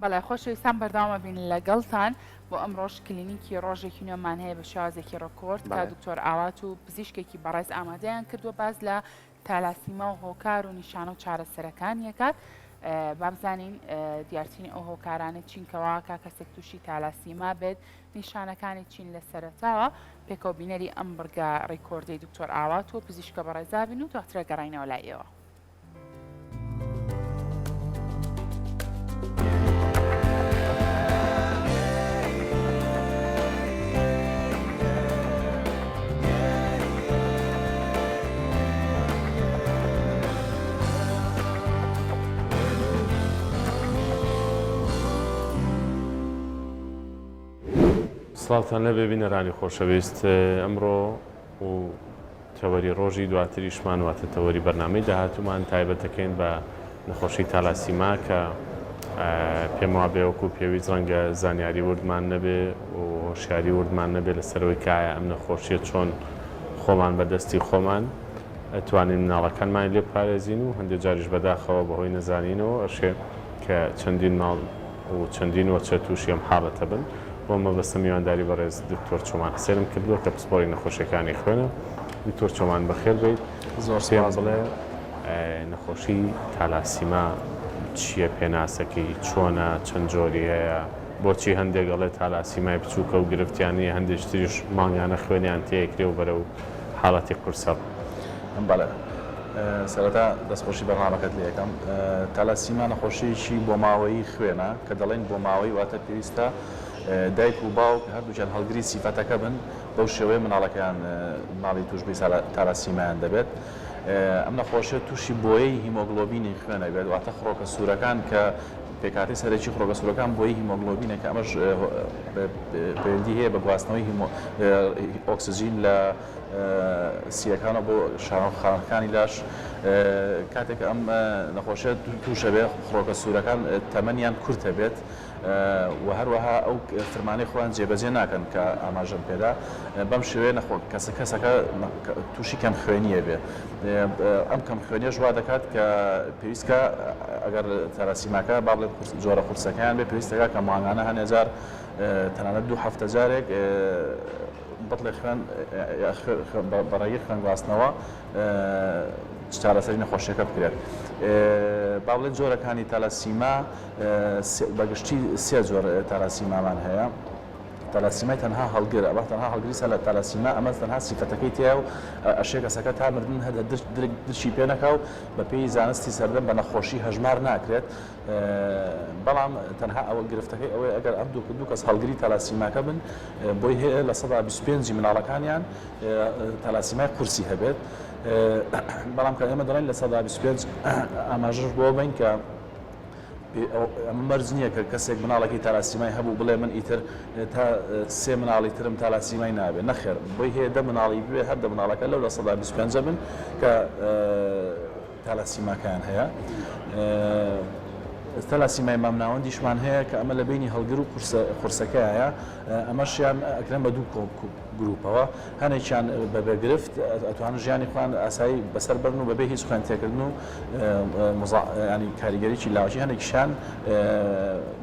بەڵێ خۆشەویستان بەردەوام ئەبین لەگەڵتان بۆ ئەمڕۆش کلینیکی ڕۆژێکی نوێمان هەیە بە شێوازێکی ڕکۆرد کە بەڵێ. دکتۆر ئاوات و پزیشکێکی بەڕێز ئامادەیان کردووە باس لە تالاسیما و هۆکار و نیشانە و چارەسەرەکانی ئەکات با بزانین دیارترین ئەو هۆکارانە چین کەوا کا کەسێک تووشی تالاسیما بێت نیشانەکانی چین لە سەرەتاوە پێکەوە بینەری ئەم بڕگە ڕیکۆردەی دکتۆر ئاوات و پزیشکە بەڕێزا بین و دواتر گەڕینەوە لای ئێوە. سڵاوتان لێبێ بینەرانی خۆشەویست ئەمڕۆ و تەوەری ڕۆژی دواتریشمان واتە تەوەری بەرنامەی داهاتوومان تایبەت دەکەین بە نەخۆشی تالاسیما کە پێم وابێ وەکو پێویست ڕەنگە زانیاری وردمان نەبێ و هۆشیاری وردمان نەبێ لەسەرەوەی کە ئایا ئەم نەخۆشیە چۆن خۆمان بە دەستی خۆمان ئەتوانین مناڵەکانمانی لێ بپارێزین و هەندێک جاریش بەداخەوە بەهۆی نەزانینەوە ئەشێ کە چەندین ماڵ و چەندین وەچە تووشی ئەم حاڵەتە بن. بۆ ئەم مەبەستە میوانداری بەڕێز دکتۆر چۆمان حسێنم کردووە کە پسپۆری نەخۆشیەکانی خوێنە. دکتۆر چۆمان بەخێر بێیت. زۆر پێم سوپاس. بڵێ نەخۆشی تالاسیما چییە، پێناسەکەی چۆنە، چەند جۆری هەیە، بۆچی هەندێک ئەڵێ تالاسیمای بچووکە و گرفتیان نییە، هەندێکی تریش مانگانە خوێنیان تێکرێ و بەرەو حاڵەتی قورسە. بەڵێ سەرەتا دەستخۆشی بەرنامەکەت لێ ئەکەم. تالاسیما نەخۆشییەکی بۆماوەیی خوێنە، کە دەڵێین بۆماوەیی واتە پێویستە دایک و باوک هەردووکیان هەڵگری سیفەتەکە بن، بەو شێوەیە مناڵەکەیان مناڵی تووشبووی تالاسیمایان دەبێت. ئەم نەخۆشیە تووشی بۆیەی هیمۆگڵۆبینی خوێن ئەبێت، واتە خڕۆکە سوورەکان کە پێکهاتەی سەرەکی خڕۆکە سوورەکان بۆیەی هیمۆگڵۆبینە کە ئەمەش پەیوەندی هەیە بە گواستنەوەی ئۆکسجین لە سییەکانەوە بۆ شانەخانەکانی لاش. کاتێک ئەم نەخۆشیە تووشە بێ خڕۆکە سوورەکان تەمەنیان کورتە بێت و هەروەها ئەو فرمانەی خۆیان جێبەجێ ناکەن کە ئاماژەم پێدا بەم شێوەیە نەخۆ کەسە کەسەکە تووشی کەم خوێنیە بێ ئەم کەم خوێنیەش وا دەکات کە پێویستکە ئەگەر تالاسیماکە با بڵێن جۆرە قورسەکەیان بێ پێویستەکە کە مانگانە هەنێ جار تەنانەت دوو هەفتە جارێک بتڵێ خوێن بە ڕێگەی خوێن گواستنەوە چارەسەری نەخۆشیەکە بکرێت. با بڵێن جۆرەکانی تالاسیما بە گشتی سێ جۆر تالاسیمامان هەیە. تالاسیمای تەنها هەڵگر، ئەمە تەنها هەڵگری سەلە تالاسیما، ئەمە تەنها سیفەتەکەی تایە و ئەشێ کەسەکە تا مردن هەر درک درکی پێ نەکا و بەپێی زانستی سەردەم بە نەخۆشی هەژمار ناکرێت. بەڵام تەنها ئەوە گرفتەکەی ئەوەیە ئەگەر ئەم دوو دوو کەس هەڵگری تالاسیماکە بن بۆی هەیە 25% مناڵەکانیان تالاسیمای قورسی هەبێت بەڵام کە ئێمە دەڵێن 25% ئاماژەش بۆ بین کە ئەمە مەرج نییە کە کەسێک مناڵێکی تالاسیمای هەبوو بڵێ من ئیتر تا سێ مناڵی ترم تالاسیمای نابێت نەخێر بۆی هەیە دە مناڵی بێ هەر دە مناڵەکە لەو 25% بن کە تالاسیماکەیان هەیە. تالاسیمای مامناوەندیشمان هەیە کە ئەمە لە بەینی هەڵگر و قورسەکەیە، ئەمەشیان ئەکرێن بە دوو گروپەوە، هەنێکیان بە بێ گرفت ئەتوانن ژیانی خۆیان ئاسایی بەسەر بەرن و بەبێ هیچ خوێن تێکردن و ینی کاریگەریی لاوەکی، هەنێکیشیان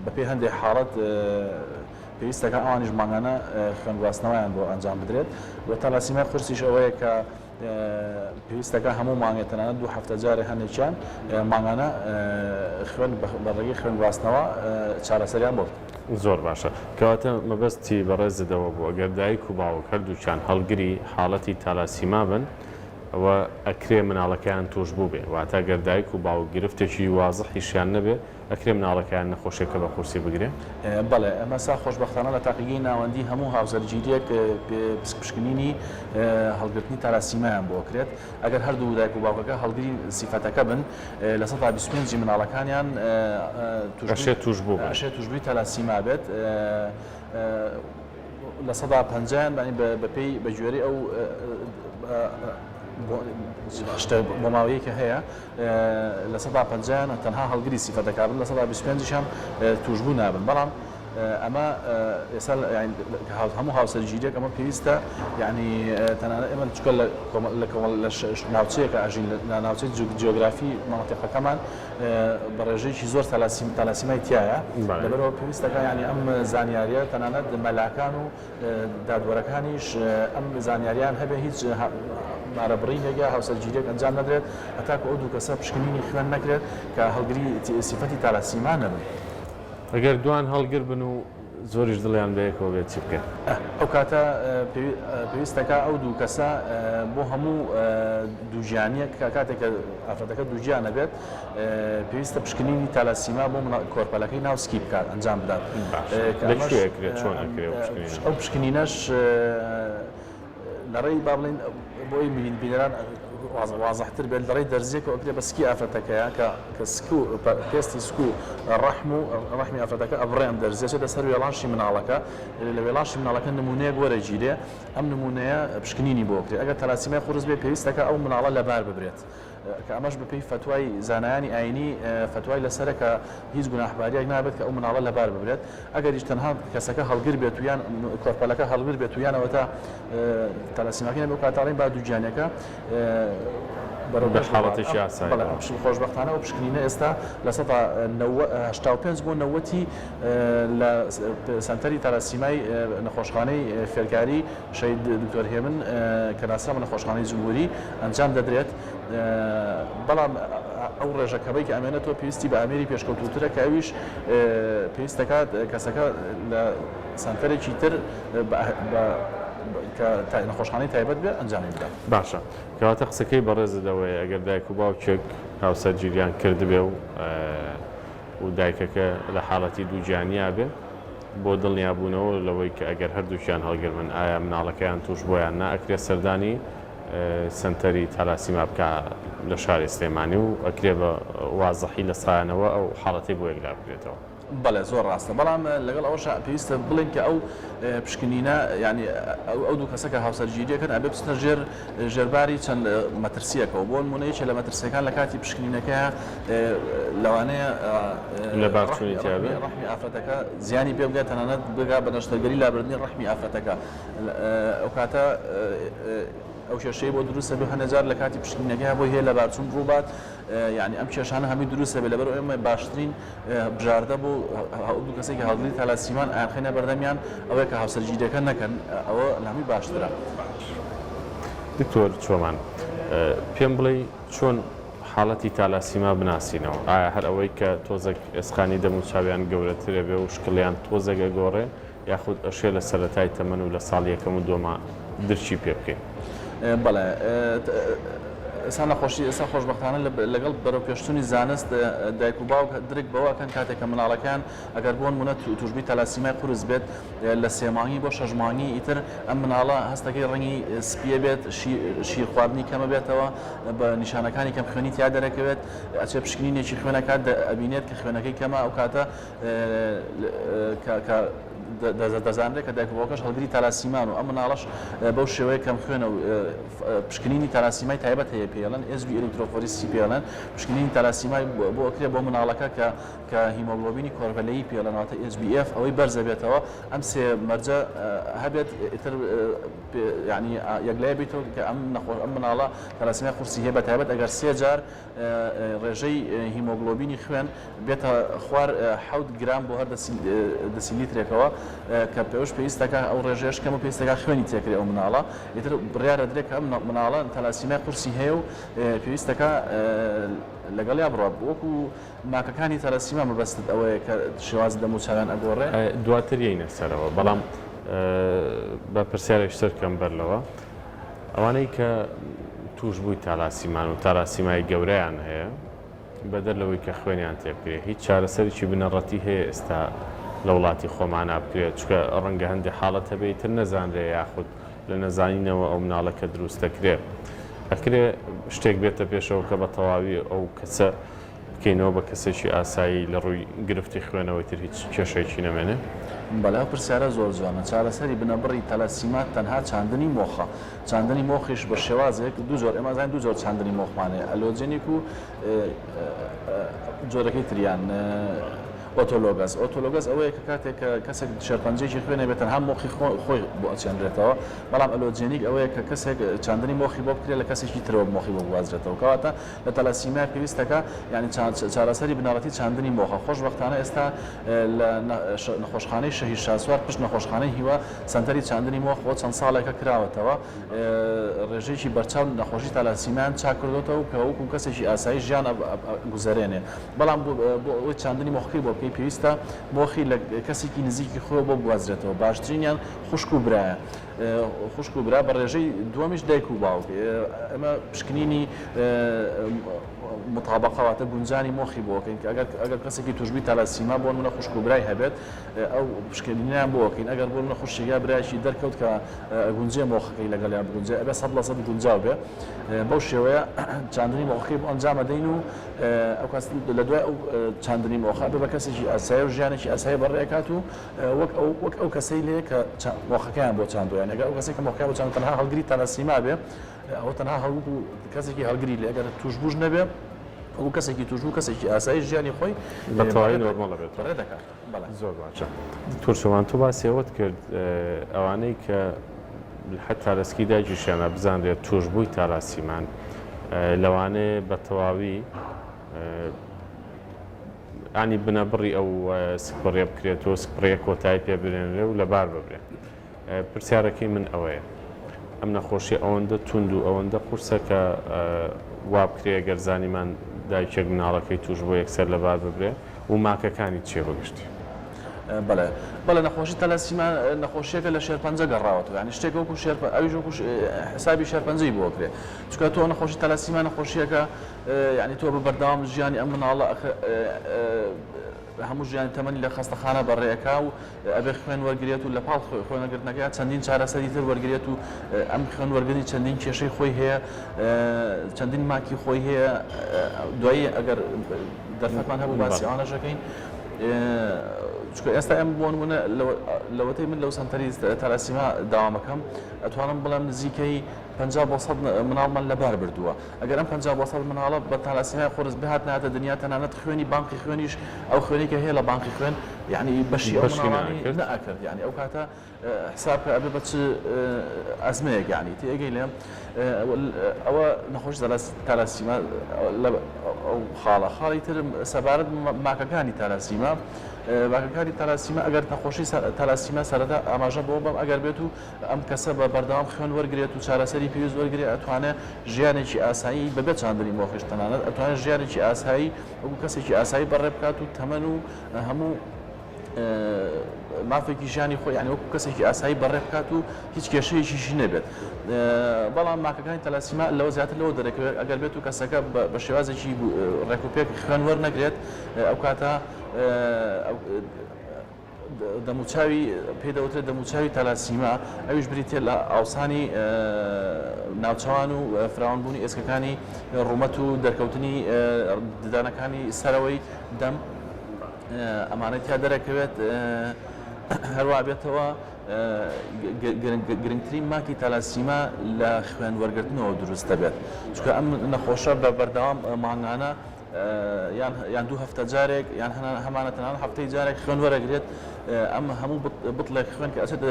بەپێی هەندێک حاڵەت پێویستەکە ئەوانیش مانگانە خوێنگواستنەوەیان بۆ ئەنجام بدرێت و تالاسیمای قورسیش ئەوەیە کە پێویستەکە هەموو مانگێ تەنانەت دوو هەفتە جارێ هەندێکیان مانگانە خوێن بە ڕێگەی خوێن گواستنەوە چارەسەریان بۆ بکرێت. زۆر باشە کەواتە مەبەستی بەڕێزت ئەوە بوو ئەگەر دایک و باوک هەردووکیان هەڵگری حاڵەتی تالاسیما بن ئەوە ئەکرێ مناڵەکەیان تووشبوو بێ واتە گەر دایک و باوک گرفتێکی وازحیشیان نەبێ ئەکرێ مناڵەکەیان نەخۆشیەکە بە قورسی بگرێ؟ بەڵێ ئەمەسا خۆشبەختانە لە تاقیگەی ناوەندی هەموو هاوسەرگیریەک پشکنینی هەڵگرتنی تالاسیمایان بۆ ئەکرێت ئەگەر هەردوو دایک و باوکەکە هەڵگری سیفەتەکە بن 25% ی مناڵەکانیان ئەشێ تووشبوو بن. ئەشێ تووشبووی تالاسیما بێت 50% یان بەپێی بەگوێرەی ئەو شتە بۆماوەیەی کە هەیە 50% یان تەنها هەڵگری سیفەتەکە بن 25% یشیان تووشبوو نابن بەڵام. ئەمە ئێستا هەموو هاوسەرگیریەک ئەمە پێویستە یعنی تەنانەت ئێمە چکە لە لە کۆمەڵ لە ناوچەیەکە ئەژین لە ناوچەی جیۆگرافی مەنتیقەکەمان بە ڕێژەیەکی زۆر تالاسیم تالاسیمای تایە لەبەرەوە پێویستەکە یعنی ئەم زانیاریە تەنانەت مەلاکان و دادوەرەکانیش ئەم زانیاریان هەبێ هیچ مارەبڕینێک یا هاوسەرگیریەک ئەنجام نەدرێت هەتاکو ئەو دوو کەسە پشکنینی خوێن نەکرێت کە هەڵگری سیفەتی تالاسیما نەبن. ئەگەر دوان هەڵگر بن و زۆریش دڵیان بەیەکەوە بێت چی بکەن؟ ئەو کاتە پێویست دەکات ئەو دوو کەسە بۆ هەموو دووگیانیەک کە کاتێک کە ئافرەتەکە دووگیان ئەبێت پێویستە پشکنینی تالاسیما بۆ کۆرپەلەکەی ناو سکی بکات ئەنجام بدات. باشە لە کوێ ئەکرێت چۆن ئەکرێت ئەو پشکنینە؟ ئەو پشکنینەش لەڕێی با بڵێین بۆی بینەران وازحتر بێت لەڕێی دەرزیەکەوە ئەکرێت بە سکی ئافرەتەکەیە کە کە سک و پێستی سک و ڕەحم و ڕەحمی ئافرەتەکە ئەبڕێ ئەم دەرزیە چێتە سەر وێڵاشی مناڵەکە لە وێڵاشی مناڵەکە نمونەیەک وەرەگیرێ ئەم نمونەیە پشکنینی بۆ بکرێت ئەگەر تەلاسیمای قورس بێ پێویستەکە ئەو مناڵە لەبار ببرێت کە ئەمەش بەپێی فەتوای زانایانی ئاینی فەتوای لەسەرە کە هیچ گوناحباریەک نابێت کە ئەو مناڵە لەبار ببرێت ئەگەریش تەنها کەسەکە هەڵگر بێت و یان کۆرپەلەکە هەڵگر بێت و یان ئەوەتا تەلەسیماکەی نەبێت ئەو کاتە ئەڵێین با دووگیانیەکە بەرەو بە حاڵەتێکی ئاسایی بەڵێ ئەم خۆشبەختانە ئەو پشکنینە ئێستا 85% بۆ نەوەتی لە سەنتەری تالاسیمای نەخۆشخانەی فێرکاری شەهید دکتۆر هێمن کە ناسراوە بە نەخۆشخانەی جمهوری ئەنجام دەدرێت، بەڵام ئەو ڕێژە کەمەی کە ئەمێنێتەوە پێویستی بە ئامێری پێشکەوتووترە کە ئەویش پێویست دەکات کەسەکە لە سەنتەرێکی تر کە نەخۆشخانەی تایبەت بێت ئەنجامی بدات. باشە کەواتە قسەکەی بەڕێزت ئەوەیە ئەگەر دایک و باوکێک هاوسەرگیریان کردبێ و و دایکەکە لە حاڵەتی دووگیانیا بێ بۆ دڵنیابوونەوە لەوەی کە ئەگەر هەردووکیان هەڵگربن ئایا مناڵەکەیان تووشبووە یان نا ئەکرێ سەردانی سەنتەری تالاسیما بکا لە شاری سلێمانی و ئەکرێ بە وازحی لە سایانەوە ئەو حاڵەتەی بۆ یەکلا بکرێتەوە. بەڵێ زۆر ڕاستە بەڵام لەگەڵ ئەوەشا پێویستە بڵێین کە ئەو پشکنینە یانی ئەو دوو کەسە کە هاوسەرگیریەکەن ئەبێ بچنە ژێر ژێرباری چەند مەترسیەکەوە بۆ نمونە یەکێ لە مەترسیەکان لە کاتی پشکنینەکەیا لەوانەیە لەبارچوونی تیا بێ ڕەحمی ئافرەتەکە زیانی پێ بگات تەنانەت بگا بە نەشتەرگەری لابردنی ڕەحمی ئافرەتەکە ئەو کاتە ئەو کێشەی بۆ دروست دەبێت هەندێک جار لە کاتی پشکنینەکەیا بۆی هەیە لەبارچوون ڕووبات یعنی ئەم کێشانە هەمووی دروست دەبێت لەبەر ئێمە باشترین بژاردە بۆ ئەو دوو کەسێک کە هەڵگری تالاسیمان ئایانخەینە بەردەمیان ئەوەیە کە هاوسەرگیریەکە نەکەن ئەوە لە هەمووی باشترە. دکتۆر چۆمان پێم بڵێی چۆن حاڵەتی تالاسیما بناسینەوە؟ ئایا هەر ئەوەی کە تۆزێک ئێسقانی دەم و چاویان گەورەترە بێ و شکڵیان تۆزێک ئەگۆڕێ یاخود ئەشێ لە سەرەتای تەمەن و لە ساڵی یەکەم و دووەما درکی پێ بکەین؟ بەڵێ ئێستا نەخۆشی ئێستا خۆشبەختانە لەگەڵ بەرەوپێشچوونی زانست دایک و باوک درک بەوە ئەکەن کاتێک کە مناڵەکەیان ئەگەر بۆ نموونە تووشبووی تالاسیمای قورس بێت لە سێ مانگی بۆ شەش مانگی ئیتر ئەم مناڵە هەستەکەی ڕەنگی سپیە بێت شیر خواردنی کەمە بێتەوە بە نیشانەکانی کەم خوێنی تیا دەرەکەوێت ئەچێ پشکنینێکی خوێنەکات ئەبینێت کە خوێنەکەی کەمە ئەو کاتە کە دەزانرێت کە دایک و باوکەش هەڵگری تالاسیمان و ئەم مناڵەش بەو شێوەیە کەم خوێنە و پشکنینی تالاسیمای تایبەت هەیە پێڵەن Hb electrophoresis پێڵەن پشکنینی تالاسیمای بۆ ئەکرێ بۆ مناڵەکە کە کە هیمۆگلۆبینی کۆرپەلەیی پێڵەن واتە HbF ئەوەی بەرزە بێتەوە ئەم سێ مەرجە هەبێت ئیتر یعنی یەکلای بیتەوە کە ئەم نەخۆش ئەم مناڵە تالاسیمای قورسی هەیە بە تایبەت ئەگەر سێ جار ڕێژەی هیمۆگڵۆبینی خوێن بێتە خوار حەوت گرام بۆ هەر دەسیلیترێکەوە کە پێوش پێویست دەکات ئەو ڕێژەیەش کەمە پێویست دەکات خوێنی تێکرێ ئەو مناڵە ئیتر بڕیار دەدرێت کە ئەم مناڵە تالاسیمای قورسی هەیە و پێویست دەکات لەگەڵیا بڕوا وەکو ماکەکانی تالاسیما مەبەستت ئەوەیە کە شێوازی دەموچاویان ئەگۆڕێ؟ دواتر یەینە سەرەوە بەڵام با پرسیارێک تر کەم بەر لەوە ئەوانەی کە تووشبووی تالاسیمان و تالاسیمای گەورەیان هەیە بەدەر لەوەی کە خوێنیان تێبکرێ هیچ چارەسەرێکی بنەڕەتی هەیە ئێستا لە وڵاتی خۆمانا بکرێت چونکە ڕەنگە هەندێ حاڵەت هەبێ ئیتر نەزانرێ یاخود لە نەزانینەوە ئەو مناڵە کە دروست دەکرێ ئەکرێ شتێک بێتە پێشەوە کە بە تەواوی ئەو کەسە بکەینەوە بە کەسێکی ئاسایی لە ڕووی گرفتی خوێنەوەی تر هیچ کێشەیەکی نەمێنێ؟ بەڵێ ئەو پرسیارە زۆر جوانە. چارەسەری بنەبڕی تەلەسیما تەنها چاندنی مۆخە. چاندنی مۆخیش بە شێوازێک دوو جۆر ئێمە ئەزانین دوو جۆر چاندنی مۆخمان هەیە allogeneic و جۆرەکەی تریان. Autologous. Autologous ئەوەیە کە کاتێک کە کەسێک شێرپەنجەیەکی خوێن هەبێت تەنها مۆخی خۆی بۆ ئەچێنرێتەوە، بەڵام allogeneic ئەوەیە کە کەسێک چاندنی مۆخی بۆ بکرێت لە کەسێکی ترەوە مۆخی بۆ بگوازرێتەوە. کەواتە لە تالاسیمیا پێویستەکە یانی چارەسەری بنەڕەتی چاندنی مۆخە. خۆشبەختانە ئێستا لە نەخۆشخانەی شەهید شاسوار پشت نەخۆشخانەی هیوا سەنتەری چاندنی مۆخ بۆ چەند ساڵێکە کراوەتەوە. ڕێژەیەکی بەرچاو نەخۆشی تالاسیمیایان چاک کردۆتەوە کە وەکو کەسێکی ئاسایی ژیان گوزەرێنێ بەڵام بۆ ئەوەی چاندنی مۆخەکەی بۆ بکەی پێویستە مۆخی لە کەسێکی نزیکی خۆی بۆ بگوازرێتەوە باشترینیان خوشک و برایە خوشک و برا بە ڕێژەی دووەمیش دایک و باوک ئەمە پشکنینی مطابقە واتە گونجانی مۆخی بۆ بکەین کە ئەگەر ئەگەر کەسێکی توشبووی تالاسیما بۆ نمونە خوشک و برای هەبێت ئەو پشکنینیان بۆ ئەکەین ئەگەر بۆ نمونە خوشکێک یا برایەکی دەرکەوت کە ئەگونجێ مۆخەکەی لەگەڵیان بگونجێ ئەبێ 100% گونجاو بێ بەو شێوەیە چاندنی مۆخەکەی بۆ ئەنجام ئەدەین و ئەو کەس لە دوای ئەو چاندنی مۆخە ئەبێ بە کەسێکی ئاسایی و ژیانێکی ئاسایی بەڕێکات و وەک ئەو وەک ئەو کەسەی لێ کە مۆخەکەیان بۆ چاندووە یانی ئەگەر ئەو کەسێک کە مۆخەکەیان بۆ چاندووە تەنها هەڵگری تالاسیما بێ ئەوە تەنها هەڵوەکو کەسێکی هەڵگری لێ ئەگەر تووشبووش نەبێ وەکو کەسێکی تووشبوو کەسێکی ئاسایی ژیانی خۆی بە تەواوی نۆرمەڵ ئەبێتەوە. بەڕێ دەکات. بەڵێ. زۆر باشە دکتۆر چۆمان تۆ باسی ئەوەت کرد ئەوانەی کە حەتا لە سکی دایکیشیانە بزانرێت تووشبووی تالاسیمان لەوانەیە بە تەواوی ئانی بنەبڕی ئەو سکپڕیە بکرێت و سکپڕیە کۆتایی پێ بنێنرێ و لەبار ببرێ. پرسیارەکەی من ئەوەیە ئەم نەخۆشیە ئەوەندە توند و ئەوەندە قورسە کە وا بکرێ گەر زانیمان دایکێک مناڵەکەی توش بووە یەکسەر لەبار ببرێ و ماکەکانی چیە بە گشتی؟ بەڵێ بەڵێ نەخۆشی تەلەسیما نەخۆشیەکە لە شێرپەنجە گەڕاوەتەوە یانی شتێک وەکو شێرپە ئەویش وەکو حسابی شێرپەنجەی بۆ کرێ چونکە تۆ نەخۆشی تەلەسیما نەخۆشیەکە یانی تۆ بە بەردەوام ژیانی ئەم مناڵە هەموو ژیانی تەمەنی لە خەستەخانە بەڕێ ئەکا و ئەبێ خوێن وەرگرێت و لە پاڵ خوێن وەرگرتنەکەیا چەندین چارەسەری تر وەرگرێت و ئەم خوێن وەرگرتنی چەندین کێشەی خۆی هەیە چەندین ماکی خۆی هەیە دوایی ئەگەر دەرفەتمان هەبوو باسی ئەوانەش ئەکەین چونکە ئێستا ئێمە بۆ نمونە لەوەتەی من لەو سەنتەری تالاسیما داوامەکەم ئەتوانم بڵێم نزیکەی 50 بۆ 100 مناڵمان لەبار بردووە ئەگەر ئەم 50 بۆ 100 مناڵە بە تالاسیمای قورس بهاتنایەتە دنیا تەنانەت خوێنی بانقی خوێنیش ئەو خوێنەی کە هەیە لە بانقی خوێن یعنی بەشی ئەو مناڵانی نەئەکرد یعنی ئەو کاتە حساب کە ئەبێ بە چ ئەزمەیەک یعنی تێئەگەی لێم ئەوە نەخۆش تالاسیما ئەو خاڵە خاڵی تر سەبارەت ماکەکانی تالاسیما ماکەکانی تالاسیما ئەگەر نەخۆشی تالاسیما سەرەتا ئاماژە بۆ بەم ئەگەر بێت و ئەم کەسە بە بەردەوام خوێن وەرگرێت و چارەسەری پێویست وەرگرێت ئەتوانێت ژیانێکی ئاسایی بەبێ چاندنی مۆخیش تەنانەت ئەتوانێت ژیانێکی ئاسایی وەکو کەسێکی ئاسایی بەڕێ بکات و تەمەن و هەموو مافێکی ژیانی خۆی یانی وەکو کەسێکی ئاسایی بەڕێ بکات و هیچ کێشەیەکیشی نەبێت بەڵام ماکەکانی تەلاسیما لەوە زیاتر لەوە دەرەکەوێت ئەگەر بێت و کەسەکە بە شێوازێکی ڕێک و پێک خوێن وەرنەگرێت ئەو کاتە دەموچاوی پێی دەوترێت دەموچاوی تالاسیما، ئەویش بریتییە لە ئاوسانی ناوچەوان و فراوانبوونی ئێسکەکانی ڕوومەت و دەرکەوتنی ددانەکانی سەرەوەی دەم ئەمانەی تیا دەرەکەوێت هەروە بێتەوە گرنگترین ماکی تالاسیما لە خوێن وەرگرتنەوە دروست دەبێت چونکە ئەم نەخۆشە بە بەردەوام مانگانە یان دوو هەفتە جارێک یان هەمانە تەنانەت هەفتەی جارێک خوێن وەرەگرێت ئەم هەموو بتڵێک خوێن کە ئەچێتە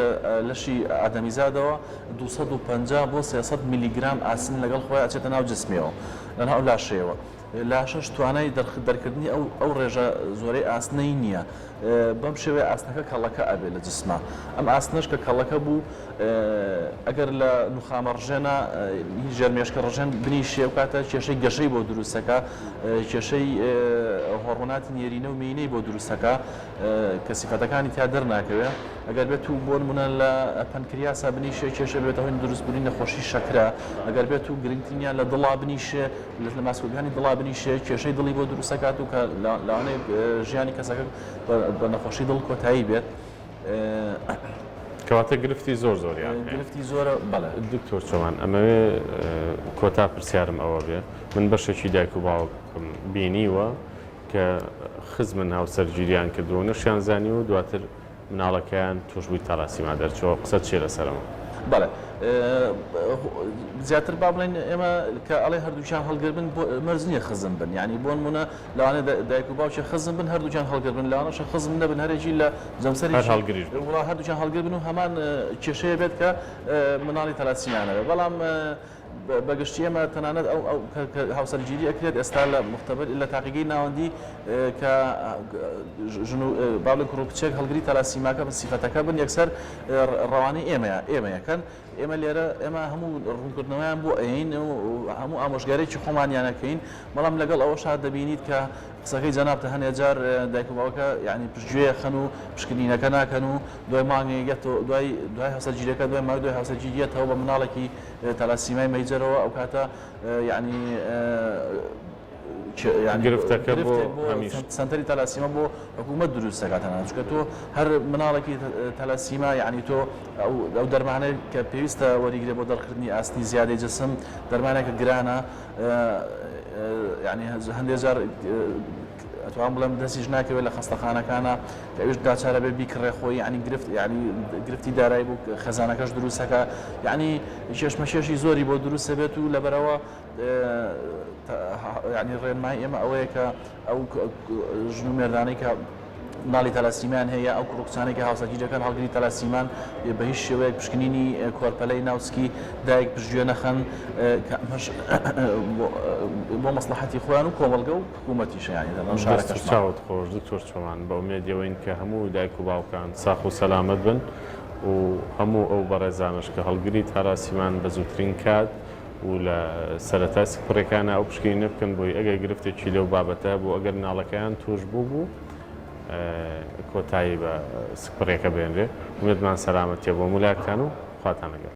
لەشی ئادەمیزادەوە 250 بۆ 300 میلیگرام ئاسن لەگەڵ خۆی ئەچێتە ناو جسمیەوە لەناو لاشەیەوە لاشەش توانای دەرکردنی ئەو ئەو ڕێژە زۆرەی ئاسنەی نییە بەم شێوەیە ئاسنەکە کەڵەکە ئەبێ لە جسما ئەم ئاسنەش کە کەڵەکە بوو ئەگەر لە نوخامە ڕژێنە هی ژێر مێشکە ڕژێن بنیشێ ئەو کاتە کێشەی گەشەی بۆ دروستەکە کێشەی هۆڕمۆناتی نێرینە و مێینەی بۆ دروستەکە کە سیفەتەکانی تیا دەرناکەوێ ئەگەر بێت و بۆ نمونە لە پەنکریاسا بنیشێ کێشە بێتە هۆی دروستبوونی نەخۆشی شەکرە ئەگەر بێت و گرنگترینیان لە دڵا بنیشێ لە ماسولکەکانی دڵا بنیشێ کێشەی دڵی بۆ دروستەکات و کە لەوانەیە ژیانی کەسەکە بە نەخۆشی دڵ کۆتایی بێت. کەواتە گرفتی زۆر زۆریان هەیە. گرفتی زۆرە بەڵێ. دکتۆر چۆمان ئەمەوێ کۆتا پرسیارم ئەوە بێ من بەشێکی دایک و باوکم بینیوە کە خزمن هاوسەرگیریان کردووە نەشیان زانیوە دواتر مناڵەکەیان توشبووی تالاسیما دەرچووە قسەت چیە لەسەر ئەمە؟ بەڵێ زیاتر با بڵێن ئێمە کە ئەڵێ هەردووکیان هەڵگر بن مەرج نییە خزم بن یعنی بۆ نمونە لەوانەیە دایک و باوکی خزم بن هەردووکیان هەڵگر بن لەوانەشە خزم نەبن هەرێکی لە جەمسەری هەڵگریش بن وڵا هەردووکیان هەڵگر بن و هەمان کێشەیە بێت کە مناڵی تەلاسیمیان هەبێت بەڵام بە گشتی ئێمە تەنانەت ئەو ئەو کە هاوسەرگیری ئەکرێت ئێستا لە مختبر لە تاقیگەی ناوەندی کە ژن و با بڵێین کوڕ و کچێک هەڵگری تەلاسیماکە بن سیفەتەکە بن یەکسەر ڕەوانەی ئێمەیە ئێمەیەکەن ئێمە لێرە ئێمە هەموو ڕوونکردنەوەیان بۆ ئەیەین و هەموو ئامۆژگاریی خۆمانیان ئەکەین، بەڵام لەگەڵ ئەوەشا دەبینیت کە قسەکەی جەنابتە هەنێ جار دایک و باوکە یانی پشتگوێ ئەخەن و پشکنینەکە ناکەن و دوای مانگێک یەتەوە دوای دوای هاوسەرگیریەکە دوای مانگ دوای هاوسەرگیری یەتەوە بە مناڵێکی تالاسیمای مەیجەرەوە ئەو کاتە یانی گرفتەکە بۆ هەمیشە. سەنتەری تالاسیما بۆ حکوومەت دروست دەکات تەنانەت چونکە تۆ هەر مناڵێکی تالاسیما یعنی تۆ ئەو دەرمانەی کە پێویستە وەریگرێ بۆ دەرکردنی ئاسنی زیادەی جسم دەرمانێکە گرانە یعنی هەندێک جار ئەتوان بڵێم دەستیش ناکەوێت لە خەستەخانەکانە کە ئەویش ناچارە بێ بیکڕێ خۆی یعنی گرفت یعنی گرفتی دارایی بۆ خەزانەکەش دروستەکە یعنی کێشمەکێشی زۆری بۆ دروستە بێت و لەبەرەوە یانی ڕێنمای ئێمە ئەوەیە کە ئەو ژن و مێردانەی کە مناڵی تەلاسیمیان هەیە یا ئەو کوڕ و کچانەی کە هاوسەرگیری دەکەن هەڵگری تەلاسیمان بە هیچ شێوەیەک پشکنینی کۆرپەلەی ناوسکی دایک پشتگوێ نەخەن کە ئەمەش بۆ مەسڵەحەتی خۆیان و کۆمەڵگە و حکوومەتیشە یانی لەناو دەست و شارەکەشمان. چاوت خۆش دکتۆر چۆمان، بە ئومێدی ئەوەین کە هەموو دایک و باوکان ساخ و سەلامەت بن و هەموو ئەو بەڕێزانەش کە هەڵگری تالاسیمان بە زووترین کات و لە سەرەتای سکپڕیەکانا ئەو پشکنینە بکەن بۆی ئەگەر گرفتێکی لەو بابەتە هەبوو ئەگەر مناڵەکەیان توش بوو بوو کۆتایی بە سکپڕیەکە بێنرێ ئومێدمان سەلامەتیە بۆ هەموو لایەکتان و خواتان لەگەڵ.